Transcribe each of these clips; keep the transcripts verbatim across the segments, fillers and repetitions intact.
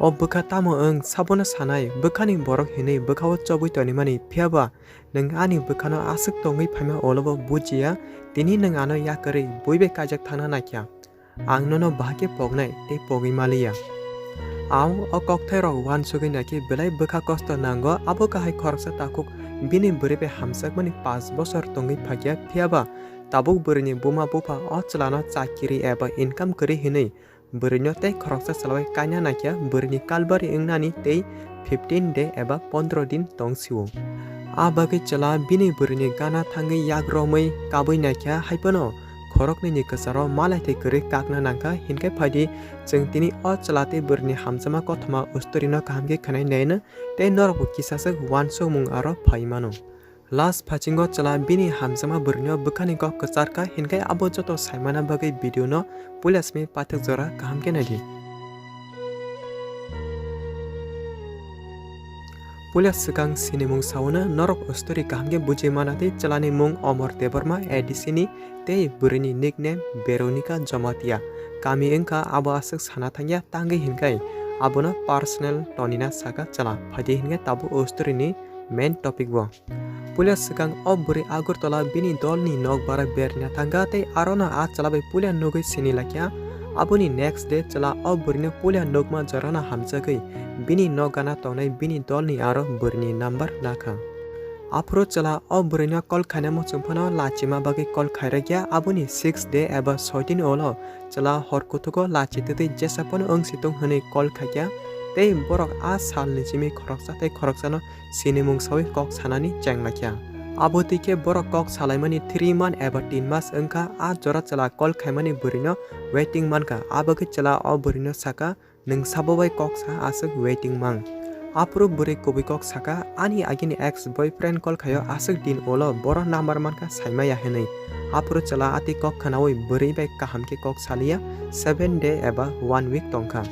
O bwkha tamo wng sabono sanai, bwkhani borok hinwi bwkhao chobwi tonimani, phiyaba nwng ani bwkhano aswk tongwi phaima olobo bujiya, tini nwng ano yakarwi buibai kaijak thangna naikha. Ang nono bahai khe poknai tei pogwi maliya. Ang o kokthairok uansugwi naikhe belai bwkha kosto nango, abo kahai khoroksa takhuk bini bwrwi bai hamjakmani pash bosor tongwi phaikha, phiyaba tabuk bwrwini buma bupha o chwlano chakiri eba income kwrwi hinwi bwrwino tei khoroksa chwla bai kaina naikha, bwrwini kalbari wngnani tei fifteen day eba pondro din tong sio. A bagwi chwla bini bwrwini gana thangwi yak romwi kabwi naikha, haiphano khoroknwini kwcharo malai thai kwrwi kakna nangkha, hinkhe phaidi chwng tini o chwla tei bwrwini hamjakma kothoma ustorino kaham khe khwnai naino tei norokbo kisaswk uansukmung aro phai mano. Last phaichingo chwla bini hamjakma bwrwino bwkhani kok kwchar kha, hinkhe abo joto saimana bagwi video no puila simi paithak jora kaham khe naidi. Puila swkang sinimung saono norok story kaham khe buji mana tei chwlani mung Omor Debbarma A D C ni tei bwrwini nickname Veronica Jamatia. Kami wngkha abo aswk sana thangya tangwi hinkhai abono personal tonina saka chwla phaidi hinkhe tabuk o story ni main topic bo. Puila swkang o bwrwi Agartala bini dolni nok bara berna thangkha tei arono a chwla bai puila nugwi sini lakha. Aboni next day chwla o bwrwino puila nukma jorano hamjagwi bini nok gana tongnai bini dolni aro bwrwini number nakha. Aphuru chwla o bwrwino call khaina muchung phano lachima bagwi call khairakya. Aboni six day eba soi din ulo chwla hor kuthugo lachi twtwi jesa phano wngsi tong hwnwi call khaikha tei borok a salni simi khoroksa tei khoroksano sinimung sawi kok sanani cheng lakha. Abo twi khe borok kok salaimani three month eba tin mas wngkha. A jora chwla call khaimani bwrwino waiting mankha. Abo khe chwla o bwrwino saka, "Nwng sabo bai kok sa aswk waiting mang." Aphuru bwrwi kubui kok saka, "Ani agini ex boyfriend call khaio aswk din ulo boro number mankha saimaya," hwnwi. Aphuru chwla atwi kok khwnawi bwrwi bai kaham khe kok saliya, seven day eba one week tongkha.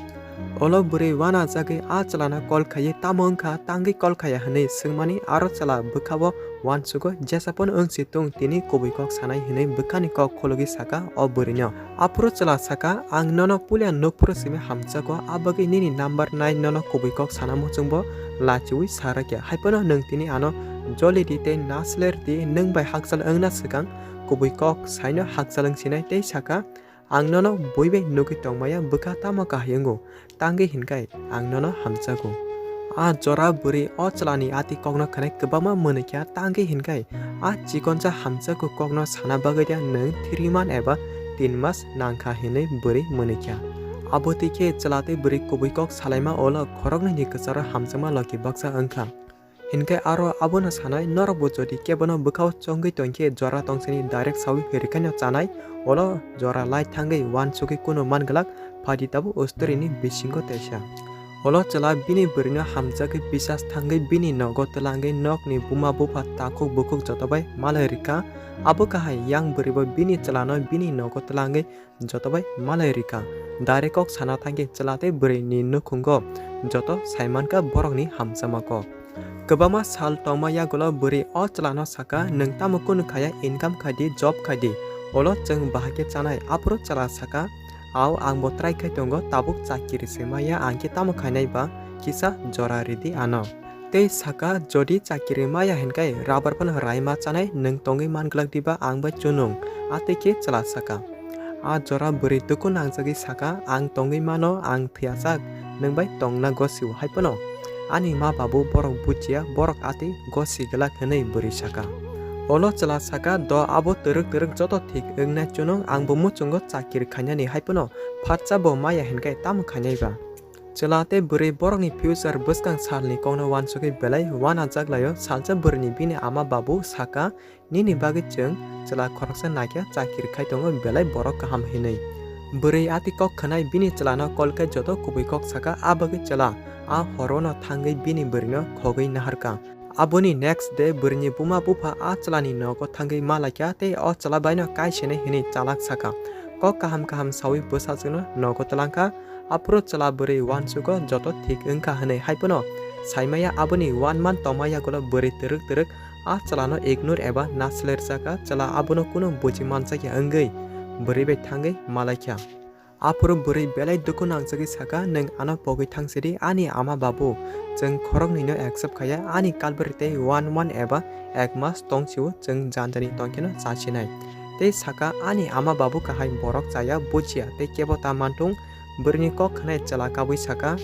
Ulo bwrwi uanajagwi a chwlano call khaiwi tamo wngkha tangwi call khaiya hwnwi swngmani aro chwla bwkhao uansugo jesa phano wngsi tong tini kubui kok sanai hwnwi bwkhani kok khulugwi saka o bwrwino. Aphuru chwla saka, "Ang nono puila nukphuru simi hamjago, a bagwi nini number nai nono kubui kok sana muchungbo lachiui sarakya. Haiphano nwng tini ano jolidi tei naslerdi, nwng bai hakchal wngna swkang kubui kok saino hakchal wngsinai," tei saka, "Ang nono bui bai nugwi tongmaya, bwkha tamo kahai wngo, tangwi hinkhai ang nono hamjago." A jora bwrwi o chwlani atwi kokno khwnai kwbangma mwnwikha, tangwi hinkhai a chikonsa hamjakgo kokno sana bagwi da nwng three month eba tin mas nangkha hinwi bwrwi mwnwikha. Abo twi khe chwla tei bwrwi kubui kok salaima ulo khoroknwini kwcharo hamjakma loki baksa wngkha. Hinkhe aro abono sanai, norokbo jodi kebono bwkhao chongwi tongkhe jora tongsani direct sawi rikhaino chanai, ulo jora lai thangwi uansugwi kunu man glak, phaidi tabuk o story ni bisingo teisa. Ulo chwla bini bwrwino hamjagwi bisas thangwi bini nogo twlangwi nokni buma bupha takhuk bukhuk joto bai malai rikha. Abo kahai yang bwrwibo bini chwlano bini nogo twlangwi joto bai malai rikha. Direct kok sana thangkhe chwla tei bwrwini nukhungo joto saimankha borokni hamjakma kok. Kwbangma sal tongma yagulo bwrwi o chwlano saka, "Nwng tamo kunu khaya, income khaidi, job khaidi, ulo chwng bahai khe chanai." Aphuru chwla saka, "Ao, angbo try khai tongo, tabuk chakiri se maya, ang khe tamo khainai ba, kisa jora ridi ano." Tei saka, "Jodi chakiri maya hinkhai rubber phano raima chanai, nwng tongwi man glak diba ang bai chunung?" Atwi khe chwla saka. A jora bwrwi duku nangjagwi saka, "Ang tongwi mano, ang thwiyasak, nwng bai tongna gosio haiphano. Ani ma babu borok buchiya, borok atwi gosi glak," hwnwi bwrwi saka. Ulo chwla saka, "Do abo twrwk twrwk joto thik wngnai chunung, angbo muchungo chakiri khainani haiphano phatsa bo maya hinkhai tamo khainai ba?" Chwla tei bwrwi borokni future bwskang salni kokno uansugwi belai uanajak laio. Salsa bwrwini bini ama babu saka, "Nini bagwi chwng chwla khoroksa naikha chakiri khai tongo, belai borok kaham," hinwi. Bwrwi atwi kok khwnai bini chwlano call khai joto kubui kok saka, a bagwi chwla a horono thangwi bini bwrwino khogwi naharkha. Aboni next day bwrwini buma bupha a chwlani nogo thangwi malaikha tei o chwla baino kaisinai hinwi chalak saka. Kok kaham kaham sawi bwsajwkno nogo twlangkha. Aphuru chwla bwrwi uansugo joto thik wngkha hwnwi, haiphano saimaya aboni one month tongma yagulo bwrwi twrwk twrwk a chwlano ignore eba naslerjak kha. Chwla abono kunu buji manjakya wngwi bwrwi bai thangwi malaikha. Aphuru bwrwi belai dukhu nangjagwi saka, "Nwng ano pogwi thangsidi, ani ama babu. Chwng khoroknwino accept khaiya, ani kalbari tei one month eba ek mas tongsio chwng janjani tongkheno chasinai." Tei saka, "Ani ama babu kahai borok chaya, bujiya tei kebo ta manthung." Bwrwini kok khwnai chwla kabui saka,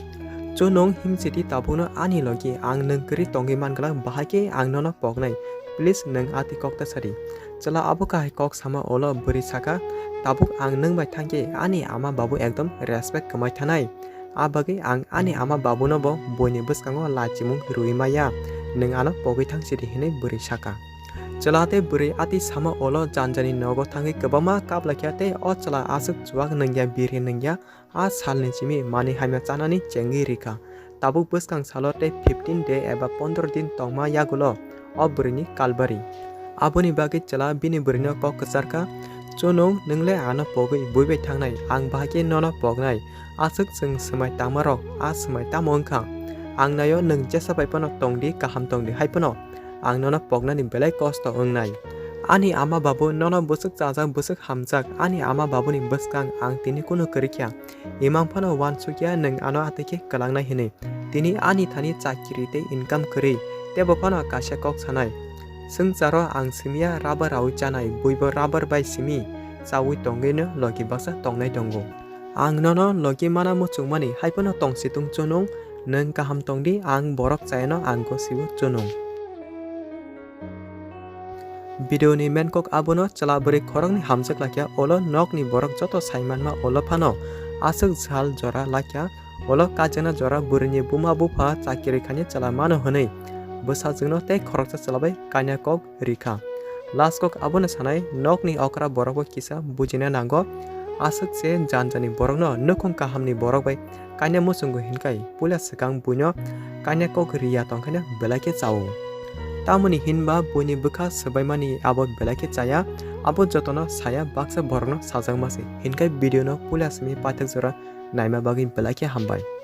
"Chunung himsidi tabukno ani logi, ang nwng kwrwi tongwi manglak, bahai khe ang nono poknai. Please nwng atwi kok ta sadi." Chwla abo kahai kok sama ulo bwrwi saka, "Tabuk ang nwng bai thangkhe ani ama babu ekdom respect kwmai thanai. A bagwi ang ani ama babuno bo buini bwskango lachimung rwui maya. Nwng ano pogwi thangsidi," hinwi bwrwi saka. Chwla tei bwrwi atwi sama ulo janjani nogo thangwi kwbangma kaplaikha tei o chwla aswk chuwak nwngya, biri nwngya, a salni simi manwi hamya chanani chengwi rikha. Tabuk bwskang salo tei fifteen day eba pondro din tongma yagulo o bwrwini kalbari. Aboni bagwi chwla bini bwrwino kok kwcharkha, "Chunung, nwng le ano pogwi buibai thangnai, ang bahai khe nono poknai. Aswk chwng swmai tangmarok, a swmai tamo wngkha? Ang naio, nwng jesa bai phano tongdi, kaham tongdi hai phano. Ang nono poknani belai kosto wngnai. Ani ama babu nono bwswk chajak, bwswk hamjak, ani ama babuni bwskang ang tini kunu kwrwi kha. Imang phano uansukya nwng ano atwi khe kwlangnai hinwi. Tini ani thani chakiri tei income kwrwi, tebo phano kaisa kok sanai. Swngcharo ang simiya rubber raui chanai, buibo rubber bai simi chaui tongwino logi baksa tongnai tongo. Ang nono logi mana muchungmani hai phano tongsitung chunung, nwng kaham tongdi, ang borok chayano ang gosio chunung." Video ni main kok abono, chwla bwrwi khoroknwi hamjak lakya, ulo nokni borok joto sai manma ulo phano aswk jal jora lakya, ulo kajana jora bwrwini buma bupha chakiri khani chwla mano hwnwi bwsajwkno tei khoroksa chwla bai kanya kok rikha. Last kok abono sanai, nokni okra borokbo kisa bujina nango, aswk se janjani borokno nukhung kahamni borok bai kanya muchungo hinkai puila swkang buino kanya kok riya tongkhaino belai khe chao. Tamoni hinba buini bwkha swbaimani abo belai khe chaya, abo jotono saya baksa borokno sajakma se. Hinkai video no puila simi paithak jora naima bagwi belai khe hambai.